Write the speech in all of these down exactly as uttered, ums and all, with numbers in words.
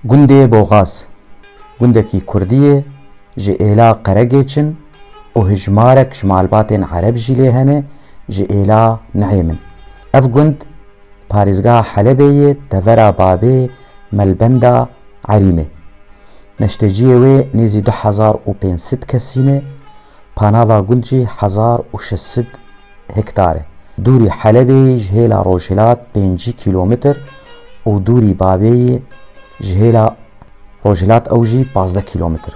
Gundê Boxaz, gundekî kurdî ye, ji êla Qeregêçin û hijmarek ji malbatên ereb jî lê hene, ji êla Nihêmin. Ev gund parêzgeha Helebê ye, devera Babê, Melbenda Erîmê. Neşteciyê wê nêzî du hezar û pênc sed kesî ne, panava gund jî hezar û şeş sed hektar e. Dûrî Helebê yî ji hêla rojhilat pêncî kîlometr û dûrî Babê yî ji hêla rojhilat ew jî pazdeh kîlometr.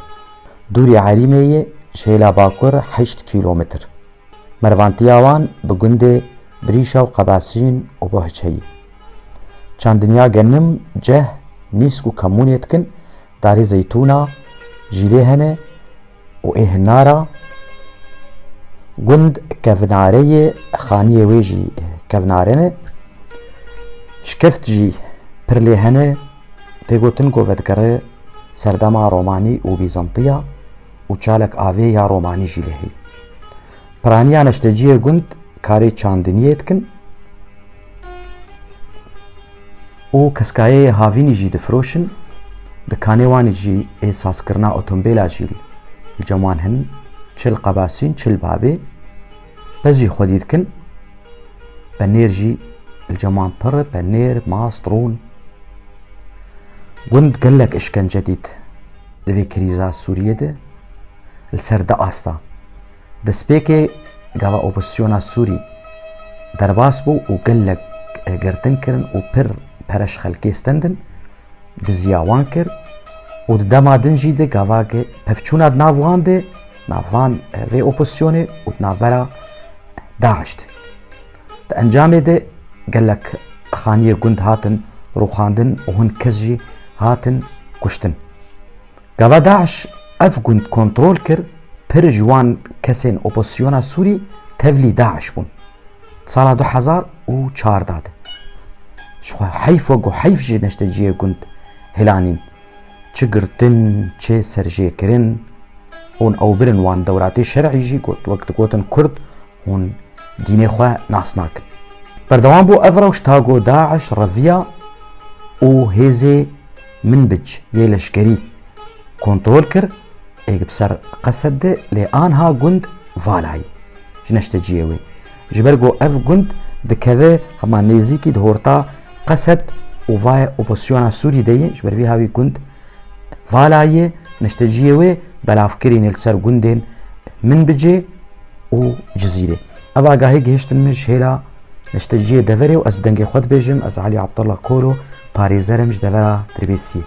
Dûrî Erîmê yî ji hêla bakur heşt kîlometr. Mervantiya wan bi gundê Birîşa û Qebasîn û Bohiç heyî. Çandiniya genim, ceh, nîsk û kemûnê dikin, darê zeytûna jî lê hene û ê hinara. Gund kevnare ye, xaniyê wê jî kevnare ne. Şikeft jî pir lê hene, tê gotin ku vedigere serdema Romanî û Bîzantiya û çalek avê ya Romanî jî lê heye. Piraniya neşteciyê gund karê çandiniyê dikin û keskayeyê havînî jî difiroşin, dikanê wan jî ê sazkirina otombêla jî li cem wan hin, çi li Qebasîn, çi li Babê, pez jî xwedî dikin, penêr jî li cem wan pir e, penêr, mast, rûn. Gund gelek işkence dît di vê krîza Sûriyê de li ser du asta. Destpêkê gava opozisyona Sûrî derbas bû û gelek, e, girtin kirin û pir pere ji xelkê stendin, diziya wan kir û di dema din jî de gava ke pevçûna di nav wan de, nav van, e, vê opozisyonê û di navbera DAIŞ de. Di encamê de gelek xaniyê gund hatin rûxandin û hin kes jî hatin kuştin. Gava DAIŞ ev gund kontrol kir, pir ji wan kesên opozisyona Sûrî tevlî DAIŞ bûn. Di sala du hezar û çardeh de. Ji xwe heyf, wek ku heyf ji neşteciyê gund hilanîn. Çi girtin, çi serjêkirin, hûn ew birin wan dewratê şer'î jî got, wek digotin Kurd, hûn dînê xwe nas nakin. Berdewam bû ev rewş ta ku DAIŞ reviya û hêzê Minbic yê leşkerî kontrol kir, êk bi ser Qesed de lê anha gund Valayî ji neşteciyê wê. Ji ber ku ev gund dikeve hema nêzîkî di horta Qesed û vayê opozisyona Sûrî de ye, ji ber vî hawî gund Valayê neşteciyê wê belavkirî ne li ser gundên Minbicê û Cizîrê. Ev agahî gihiştin min ji hêla neşteciyê deverê û ez bi dengê xwe dibêjim, ez Elî Abdullah Koro, parêzer im ji devera Dirbêsiyê.